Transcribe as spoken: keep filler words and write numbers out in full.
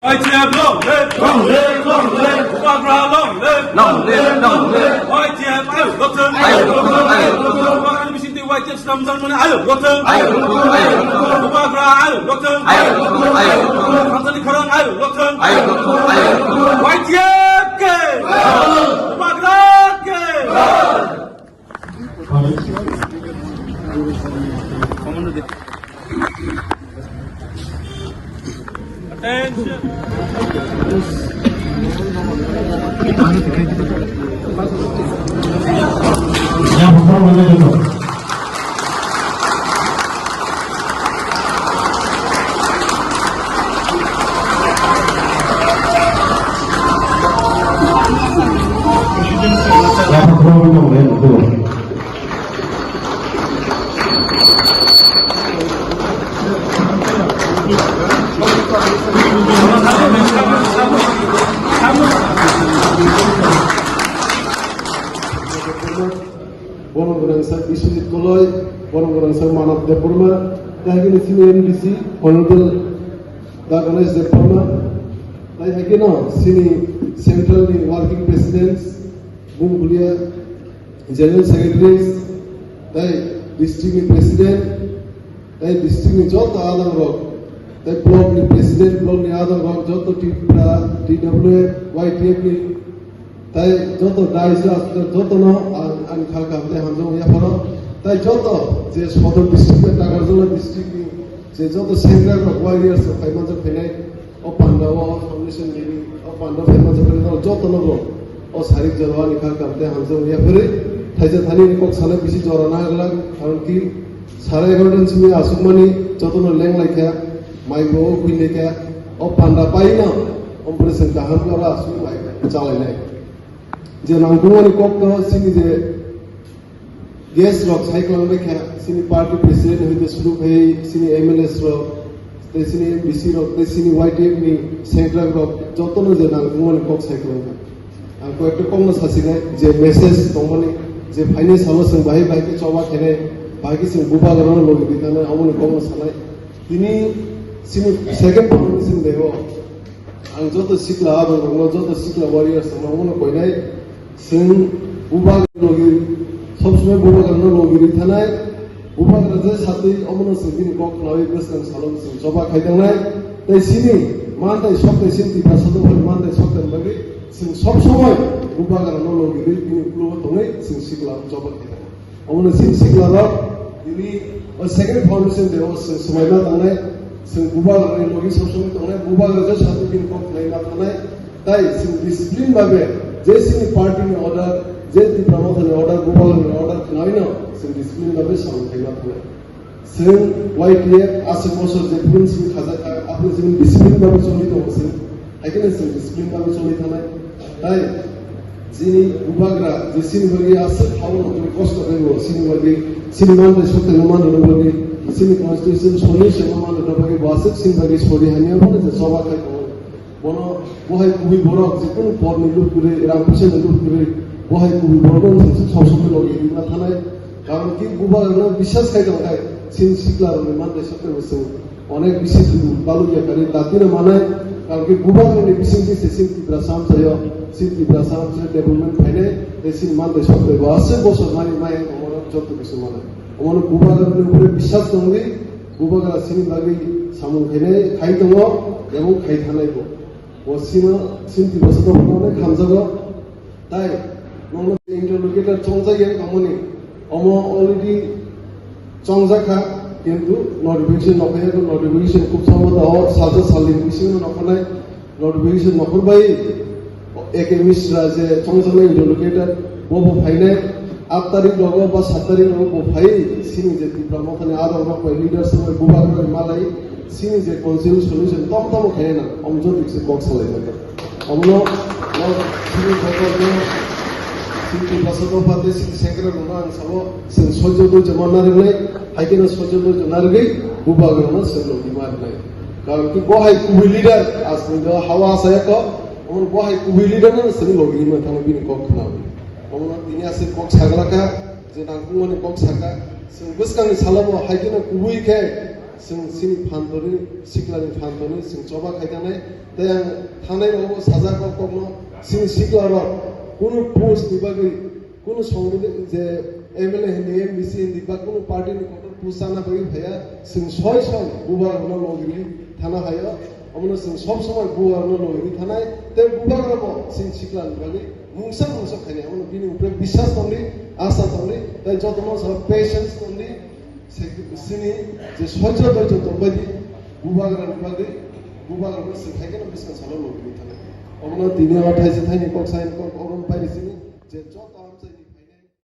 Y T F long live! Long live, long live! Bubagra long live! Long live, long live! Y T F ayuk lok thung! Ayuk lok thung, ayuk lok thung! Bubagrani bisingtwi Y T F swnam jangmani ayuk lok thung! Ayuk lok thung, ayuk lok thung! Bubagra ayuk lok thung! Ayuk lok thung, ayuk lok thung! Khamsani khorang ayuk lok thung! Ayuk lok thung, ayuk lok thung! Y T F ke! Bubagra ke! Borom gwnang sir Biswajit Koloi, borom gwnang sir Manav Debbarma, tei haikhe chini M D C Honorable Ganesh Debbarma, tei haikhe no chini Central ni Working President, bung bulia General Secretaries, tei district ni President, tei district ni joto adang rok, tei block ni President, block ni adang rok, joto Tripura, T W F, Y T F ni, tei joto dais rok, joto no ang, ang kha kha tei hamjak yapharo, tei joto je sodor district, Takarjala district ni je joto central rok, warriors rok, kaimanjak phainai, O panda o foundation ni, o panda o famous o joto no bo o sarik jora ni kha kam te hamjak ya phuri thaisa thani ni kok sana bisi jora na glak, karon ki sare egaroh ni simi asuk mani joto no leng lai kha, mai bo o khui lai kha, o panda pai no operation kaham jora asuk mai chalai nai. Je nangkukmani kok to sini je guest rok sai kwlangbai kha, sini party president hoite suru khai sini M L As rok, tei sini M D C rok, tei sini Y T F ni sengkrak rok, jotono je nangkukmani kok sai kwlangkha. Ang koyekta kokno sasinai je message tongmani, je phainai salo chwng bahai bahai khe choba khainai, bahai khe chwng bubagrano logi di thanai, aboni kokno sanai. Tini sini second foundation day o ang joto sikla adongrokno, joto sikla warriors rokno koinai, chwng bubagra logi, sob somoi bubagrano logi ri thanai, bubagra je satwi omono chwng bini kok khnaui bwskang salo chwng choba khai tangnai, tei sini mantai soktai sini Tiprasa dopha ni mantai soktai bagwi chwng sob somoi bubagrano logi ri bini uklogo tongwi chwng sikla choba khai tangnai. Omono chini sikla rok tini o second foundation day o chwng swmaima tangnai, chwng bubagrani logi sob somoi tongnai, bubagra je satwi bini kok khnaima tangnai, tai chwng discipline babe je chini party ni order, je Tipra Motha ni order, bubagrani order khnaino chwng discipline babe samung khaima tangnai. Chwng Y T F aswk bosor je phuru chwng khajakha, aphuru chwng discipline babe choli tongo chwng. Haikhe chwng discipline babe choli thanai. Tai chini bubagra je chini bagwi aswk hao rok kosto khaio, chini bagwi chini mantai sokthai no manrwna bagwi, chini constitution solution no manrwna bagwi bo aswk chini bagwi sori hamya phano je choba khai tongo. Bono bo hai kubui borok je kunu por ni lob kwrwi, rang puisa ni lob kwrwi, bo hai kubui borok no chwng sob somoi logi rwna thanai. Karon ki bubagra no biswas khai tong khai chini sikla rok ni mantai sokthai bo chwng onek bisi balukya kari dati no manai, karon ki bubagra ni bising bising chini Tiprasa amchaio, chini Tiprasa amchaio development phainai, tei chini mantai sokthai bo aswk bosor mani mai tongma rok joto kisa manai. Omono bubagra ni upore biswas tongwi, bubagra chini bagwi samung khainai, khai tongo, ebong khai thanai bo. Bo chini, chini Tiprasa dopha no onek hamjago. Tai nokno interlocutor chongjak yang tongmani, omo already chongjak kha, kintu notification nokha ya, notification khub samata o salsa salni bisingo nokhanai, notification nokhor bai A K Mishra je chongjaknai interlocutor, bo bo phainai, aat tarik rogo ba saat tarik rogo bo phai, chini je Tipra Mothani adong rok bai leaders rok bai bubagra bai malai, chini je council solution tom tom khaina, om jotoi se kok salai nai. Omono, no, chini joto no, chini Tiprasa dopha tei chini sengkrak rokno ang sabo, chwng soijo doijo manna rwnai, hai kheno soijo doijo narwgwi bubagrano chwng logi ma rwnai. Karon ki bo hai kubui leader, aswk do hawa sa ya kok, omono bo hai kubui leader no chwng logi ma thangwi bini kok khna. Omono tini aswk kok saglaka, je nangkukmani kok saka, chwng bwskangni salobo hai kheno kubui khe, Chwng chini phan toni, siklani phan toni chwng choba khai tanai. Tei ang thanai rogo sajak rok kokno chini sikla rok kunu post ni bagwi, kunu songni je M L A hindi, M D C hindi ba kunu party ni kotor post chana bagwi phaiya, chwng soi soi bubagra no logiri thana hayo. Omono chwng sob somoi bubagra no logiri thanai. Tei bubagra bo chini siklani bagwi mungsa mungsa khainai. Omono bini upre biswas tongdi, asa tongdi, tei jotono sa patience tongdi. Se-, sini je soijo doijo tongbaidi, bubagrani bagwi, bubagrano se thaikeno bwskang salo lobini thangwi. Omono tini o thaisa thaini kok saini kok orom paini sini je joto